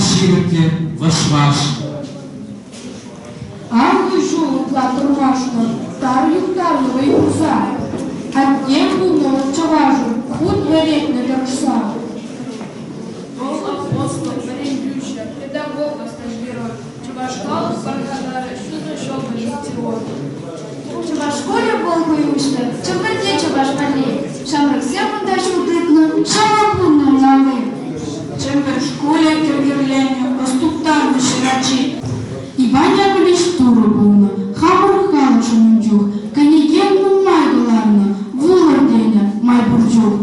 ҫирӗп те вӑш-ваш. Анлӑ ҫул ытла тӑрмашнӑ, тар юхтарнӑ вӑй хурса. Аттем пулнӑ чӑвашӑн, хут вӗрентнӗ тӑрӑшса. Вӑл апостол, вӗрентӳҫӗ, педагог ӑста герой, чӑваш халӑх пархатарӗ, ҫутӑ ҫӑлтӑр метеор. Чӑваш шкулӗ вӑл хӑй уҫнӑ, Чӗмпӗрте чӑваш валли. Ҫамрӑксем унта ҫул тытнӑ, ҫавӑ пулнӑ ун алли. Чӗмпӗр шкулӗ кӗр-кӗрленӗ, ӑс туптаннӑ ҫӗрачи. Иван Яковлевич Турӑ пулнӑ, хамӑр халӑхшӑн ун чух кӗнеке нумай кӑларнӑ, вулӑр тенӗ май пур чух.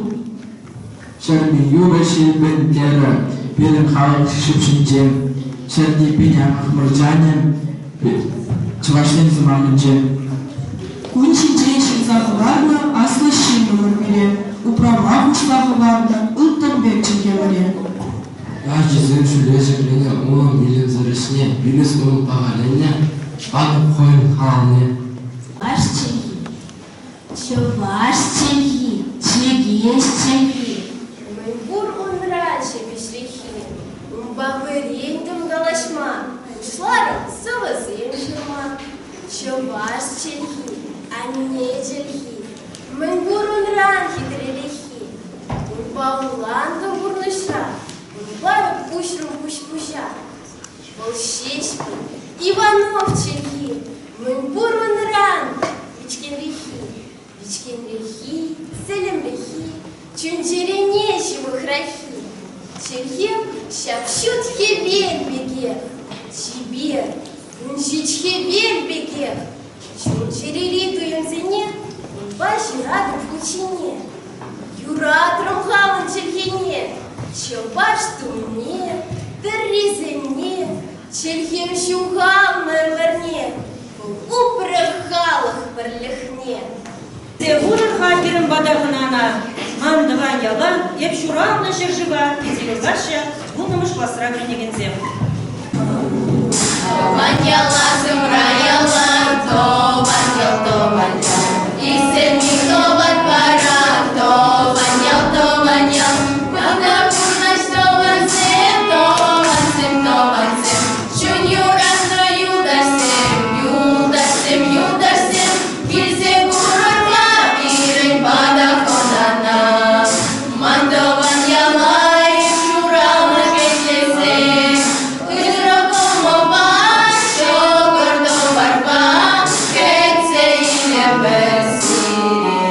Ҫӗрнӗ юрӑ ҫилпӗн терӗ пирӗн халӑх ҫӳпҫинче. Ҫӗрни пин ахмӑрчанӗ чӑвашсен сӑмахӗнче. Кун ҫинчен ҫырса хӑварнӑ аслӑ ҫыннӑмӑр пире, упрама хушса хӑварнӑ ылтӑн пек чӗлхемӗре. Ачисем ҫӳле ҫӗкленӗ унӑн вилӗмсӗр ӗҫне, вилес ун пахалӗнне, панӑ хӑйӗн халалне. Чӑваш чӗлхи, чӑваш чӗлхи, чӗкеҫ чӗлхи. Мӗнпур унра ҫепӗҫреххи, унпа вӗрентӗм калаҫма, пуҫларӑм сӑвӑсем ҫырма. Чӑваш чӗлхи, анне чӗлхи, мӗнпур унран хитререххи. Унпа улантӑм пурнӑҫра, унпа эп уҫрӑм куҫ-пуҫа. Вӑл Ҫеҫпӗл, Иванов чӗлхи, мӗнпур унран вичкӗнреххи. Вичкӗнреххи, селӗмреххи, чун-чӗрене ҫывӑхраххи. Чӗлхем ҫап-ҫут хӗвел пекех, чипер, ҫич хӗвел пекех. Чун-чӗрери туйӑмсене унпа ҫыратӑп хут ҫине. Юратрӑм хамӑн чӗлхене, чӑваш тумне, тӗррисене, чӗлхем ҫухалнӑ ӗмӗрне, упрӗ халӑх пӗрлӗхне. Хурӑр-ха пирӗн пата хӑнана, ман тӑван яла, эп ҫуралнӑ ҫӗршыва, тесе юрлаҫҫӗ вуннӑмӗш класра вӗренекенсем. Тӑван яла, сӑмра яла, тӑван ял, тӑван ял. Иксӗлми хӑват паран, тӑван ял, тӑван ял. Мана пурнӑҫ тӑвансем, тӑвансем, тӑвансем. Чун юратнӑ юлташсем, юлташсем, юлташсем. Килсе курӑр-ха пирӗн пата хӑнана. Ман тӑван яла эп ҫуралнӑ кӗтесем. Ырӑ кӑмӑлпа, ҫӑкӑр-тӑварпа кӗтсе илӗпӗр сире.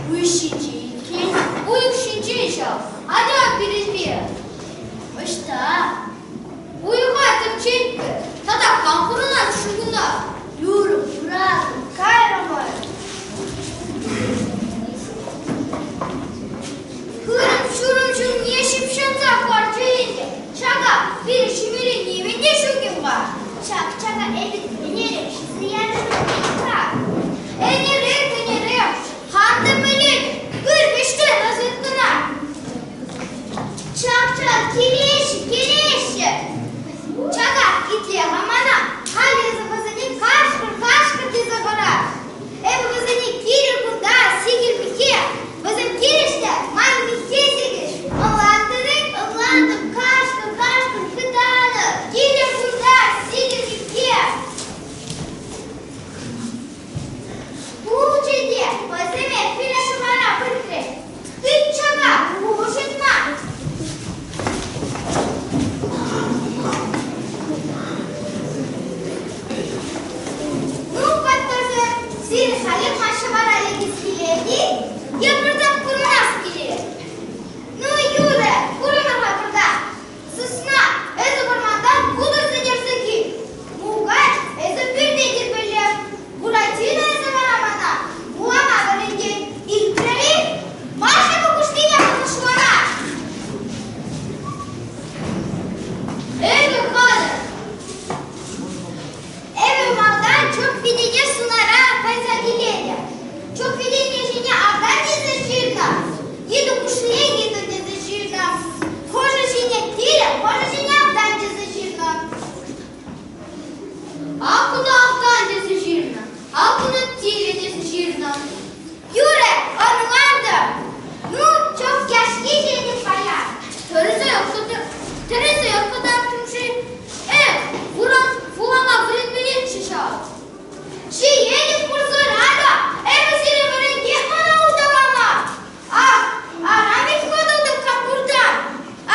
Уйӑх ҫинче иккен. Уйӑх ҫинче ҫав. Атя пирӗнпе. Ӑҫта? Уйӑха тӗпчетпӗр. Тата кам пурӑнать-ши кунта? Юрӑ, пыратӑп, кайрӑмӑр. Хырӑм ҫурӑм ҫумне ҫыпҫӑнса хӑварчӗ ӗнтӗ. Чакак, пирӗн ҫемьере нимӗн те ҫук-им-ха? Ҫак чака эпир ӗнерех ҫисе ятӑмӑр-ха. Ӗнерех, ӗнерех. Хам та пӗлетӗп, пыр вӗҫтер разведкӑна. Чак-чак килеҫҫӗ, килеҫҫӗ. Чакак, итле-ха мана. Халь эсӗ вӗсене кашкӑр, кашкӑр тесе хӑрат. Эпӗ вӗсене килӗр кунта, сикӗр миххе. Вӗсем килӗҫ те ман миххе сикӗҫ. Ӑнлантӑр-и? Ӑнлантӑм, кашкӑр, кашкӑр, хытанӑр. Килӗр кунта, сикӗр миххе. Пулчӗ те, вӗсемех пире шӑвара выртрӗҫ. Тыт чакак, улшӑнма. Ну, паттӑрсем, сирӗн халех ман ҫӑвара лекес килет-и? Е пӑртак пурӑнас килет? Ну, юрӗ, пурӑнӑр-ха пӑртак. Сысна, эсӗ вӑрмантан вутӑ сӗтӗрсе кил. Мулкач, эсӗ пӳрте тирпейле. Буратино эсӗ вара мана вулама вӗрентет. Илтрӗр-и? Маша кукушкине пурнӑҫлана. Эпӗ хатӗр. Эпӗ малтан чӑх витене сунара кайса килетӗп. Чӑх витене ҫине автан тесе ҫырнӑ. Йытӑ куҫне йытӑ тесе ҫырнӑ. Хӑшӗ ҫине тилӗ, хӑшӗ ҫине автан тесе ҫырнӑ. Ак куна автан тесе ҫырнӑ, ак куна тилӗ тесе ҫырнӑ. Юрӗ, ӑнлантӑм. Ну, чӑх яшки ҫиетӗп паян. Тӗрӗсех, тӗрӗсех кӑтартрӑм-ши? Эх, вулама вӗренмеллеччӗ ҫав. Ҫиетӗп пурсӑра та, эпӗ сире вӗрентех мана улталама. Ах, ара вӗт хӑтӑлтӑм капуртан.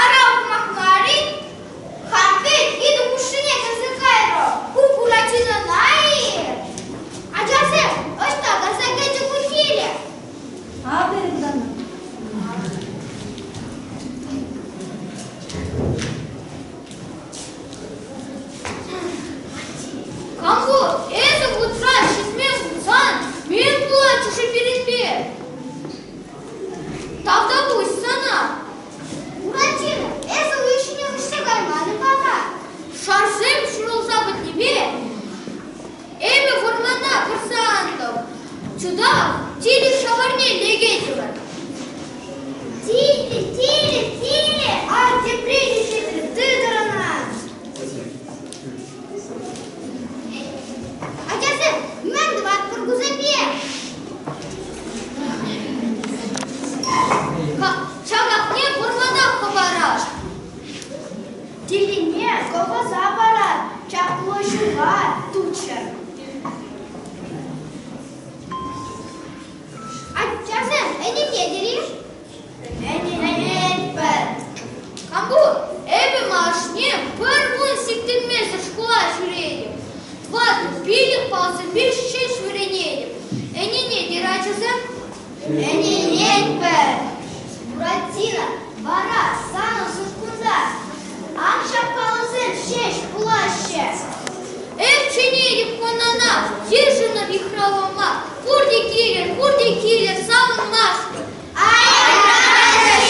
Ара ухмах мар-и? Хам вӗт йытӑ хушшине кӗрсе кайрӑм. Ку Буратинӑна-и? Ачасем, ӑҫта кайса кӗчӗ ку тилӗ? Aferin sana. Кампу, эсӗ вутра ҫитмен пулсан, мӗн пулатчӗ-ши пирӗнпе? Тавтапуҫ сана. Буратино, эсӗ уй ҫине вӗҫсе кайман-и-ха? Шарсем ҫурӑлса пӗтнипе эпӗ вӑрмана кӗрсе антӑм. Чутах тилӗ ҫаварне лекетӗмӗр. Тилӗ, тилӗ, тилӗ! Ак тепре те ҫитрӗ, тытӑр ӑна! Ачасем, мӗн тӑватпӑр кусемпе? Чакакне вӑрманах хӑварар. Тилӗне колхоза парар, чаплӑ ҫула туччӑр. Ачасем, ӗненетӗр-и? Ӗненетпӗр. Кампур, эпӗ малашне пӗр кун сиктӗрмесӗр шкула ҫӳретӗп. Тӑватӑ-пилӗк палсемпе ҫеҫ вӗренетӗп. Ӗненетӗр, ачасем? Ӗненетпӗр. Буратино, вара санӑн суккунта ак ҫак паллӑсем ҫеҫ пулаҫҫӗ. Эп чӗнетӗп хӑнана, йышӑнӑр йыхравӑма. Пурте килӗр, пурте килӗр, савӑнмашкӑн.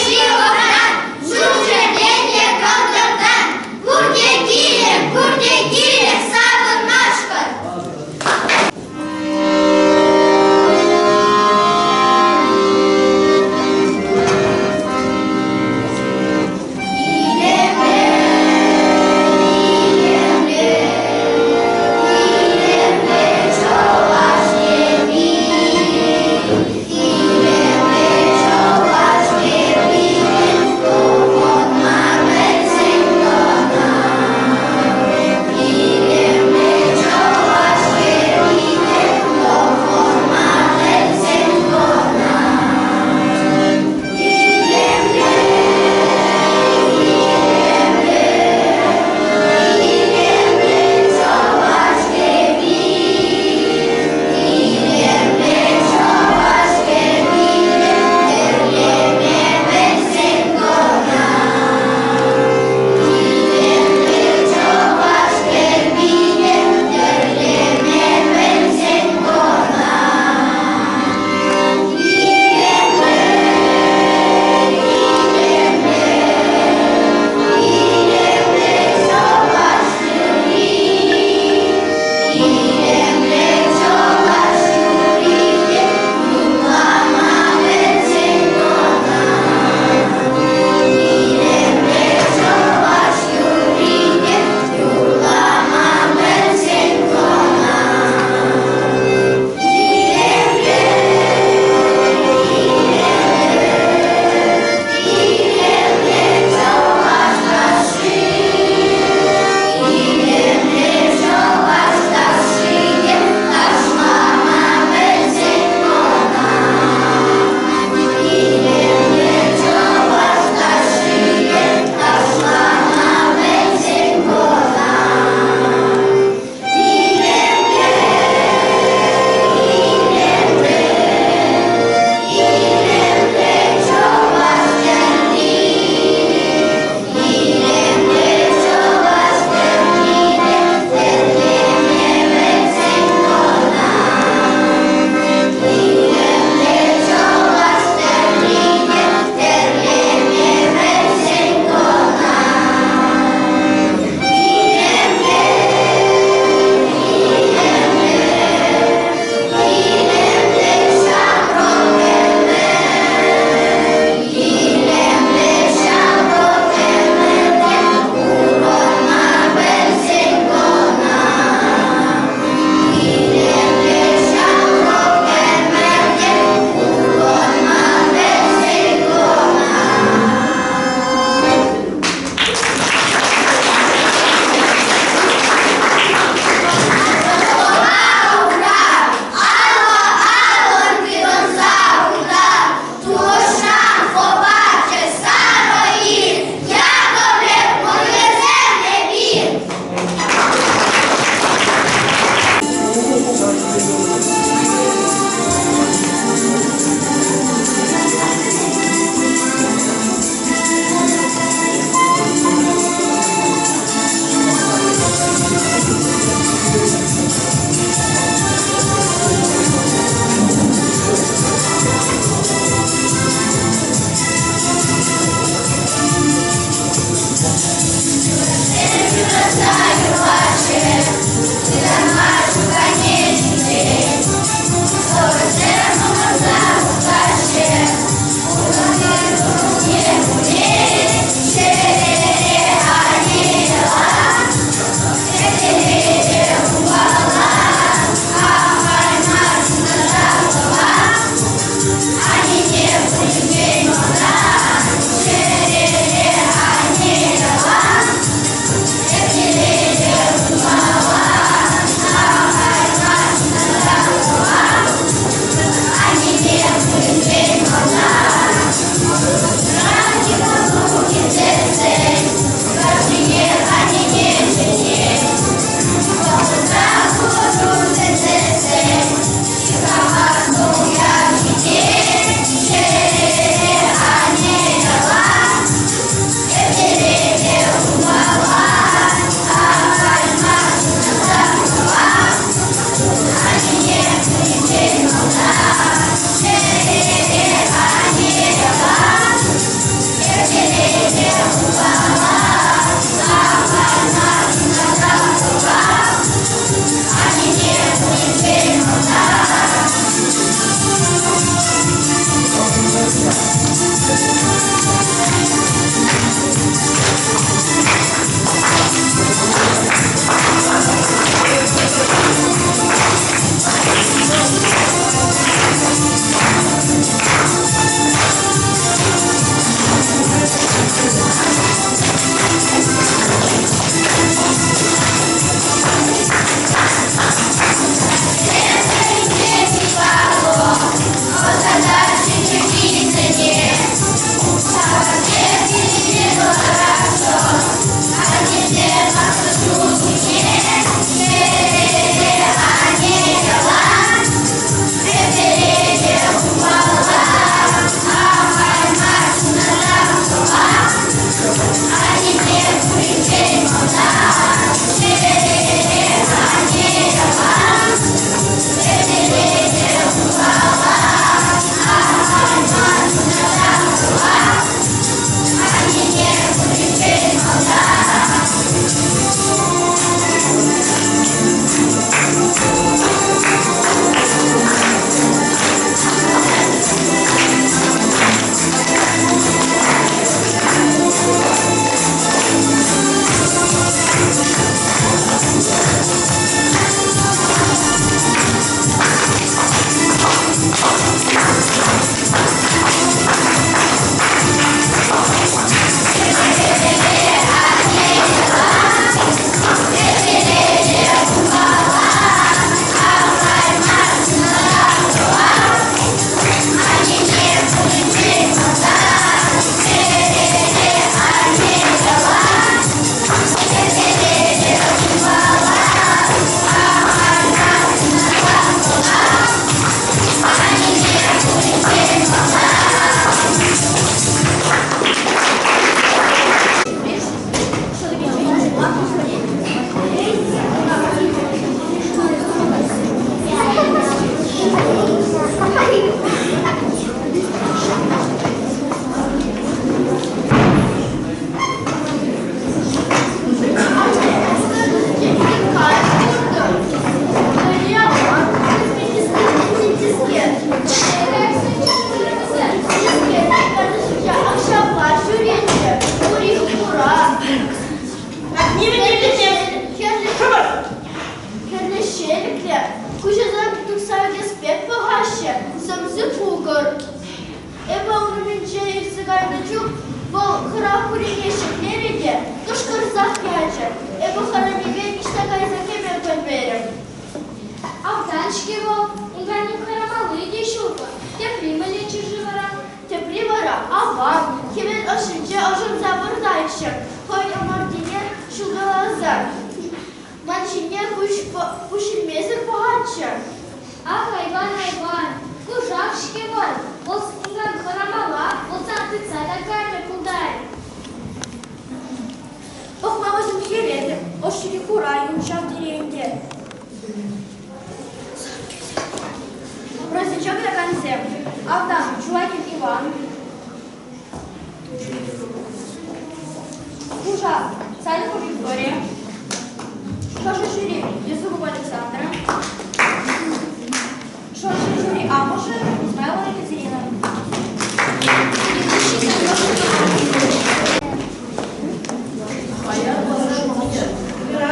Ҫывӑхран, ҫурҫӗртен те кӑнтӑртан пурте килӗр, пурте килӗр савӑнмашкӑн. Илемлӗ, илемлӗ, илемлӗ Чӑваш Енри. Илемлӗ чӑваш юррине юрлама пӗлсен кӑна. Илемлӗ чӑваш юррине юрлама пӗлсен кӑна. Илемлӗ, илемлӗ, илемлӗ чӑваш ташши. Илемлӗ чӑваш ташши. ҫӳҫлӗ, куҫӗсем тухса ӳкес пек пӑхаҫҫӗ, сӑмси кукӑр. Эпӗ ун умӗнче иртсе кайнӑ чух вӑл хӑрах урине ҫӗклерӗ те кӑшкӑрсах ячӗ. Эпӗ хӑранипе ниҫта кайса кӗме пӗлмерӗм. Автан-ҫке вӑл, унран ним хӑрамалли те ҫук. Тепри мӗнлеччӗ-ши вара? Тепри вара аван, хӗвел ӑшшинче ӑшӑнса выртатчӗ, хӑйӗн ӑмӑртине ҫулкаласа. Ман ҫине куҫ илмесӗр пӑхатчӗ. Ах, айван, айван, кушак-ҫке вӑл. Вӑл унран хӑрамалла, вӑл сан тытса та кайрӗ пултарь. Пӑхма вӗсем хӗреллӗ, ӑшши хура юн ҫав тери ӗнтӗ. Образӗнче вылякансем Автан Чулакин Иван, Кушак Салихов Виктория, Шӑши ҫури Юсупов Александра, Шӑши ҫури амӑшӗ Измайлова Екатерина.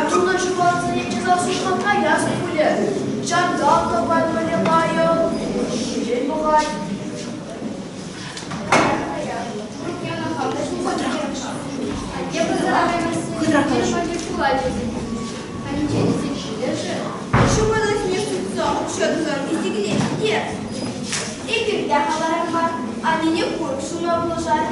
Тунӑ ҫухалсене часах сутма каяс пулӗ. Ҫанталӑк пайлӑ лайӑх, хӗвел пӑхать. Эпир те халарах мар, аннене курӑк ҫулма пулӑшать.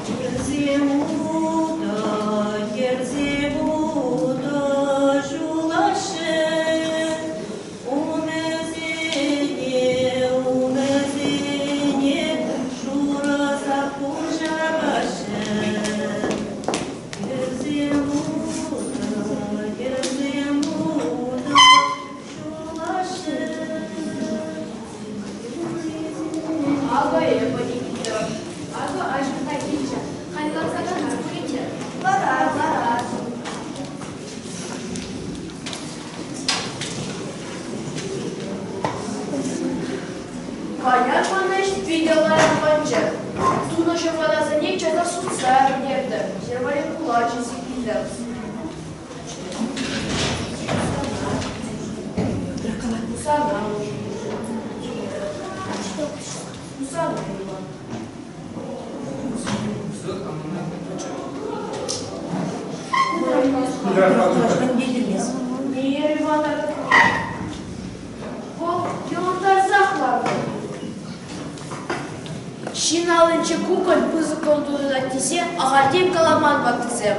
Хӗрсем утӑ, хӗрсем утӑ ҫулаҫҫӗ, Умӗсене, умӗсене шурӑ саппун ҫапаҫҫӗ. Хӗрсем утӑ, хӗрсем утӑ ҫулаҫҫӗ. Акӑ эпӗ Никита. Акӑ аҫӑм та килчӗ. Халь ларса канар пулинччӗ. Ларар, ларар. Паян ман ӗҫ питӗ лайӑх пулчӗ. Тунӑ ҫӑпатасене часах сутса пӗтертӗм. Ҫӗрвалли кулачӗ сиккилтӗм. Сана. Сана, Иван. Мейер Ивана вӑл йӑлӑнтарсах ларнӑ. Ҫын аллинче кукӑль пысӑккӑн туйӑнать тесе ахальтен каламан ваттисем.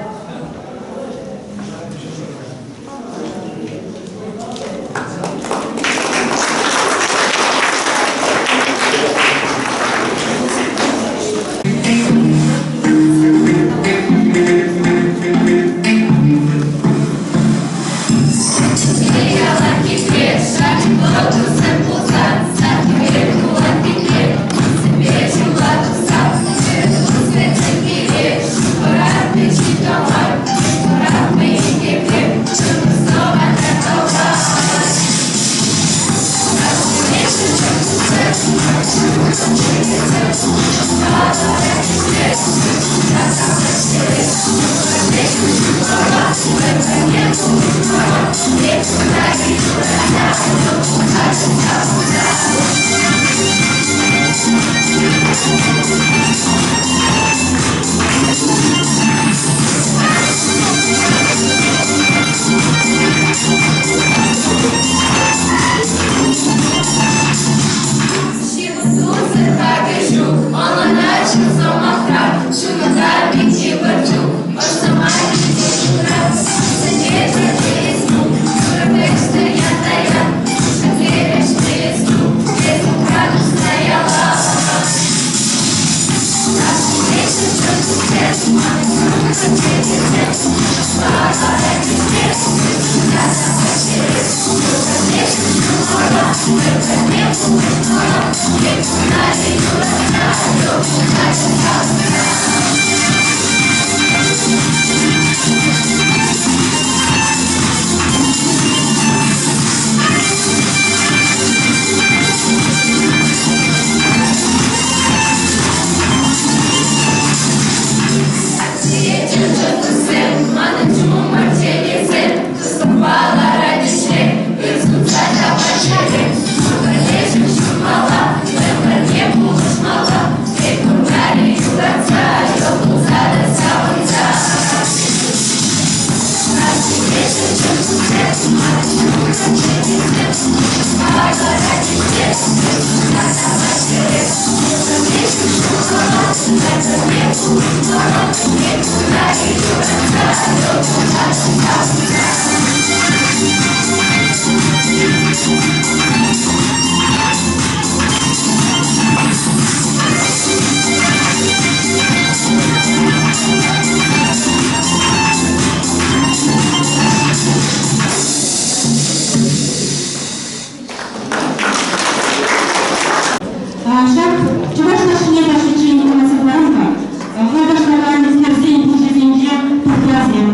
Ҫак чӑваш ташшине ташличчен каласа парам-ха. Ха ташлакан хӗрсен пуҫӗсенче тухьясем.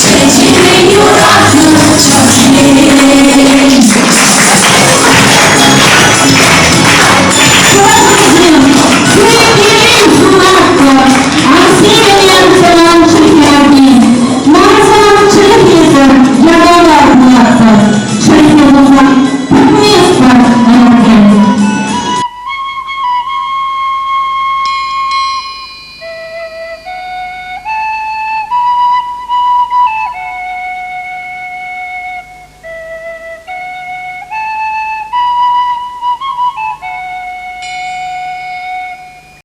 Чӗлхи.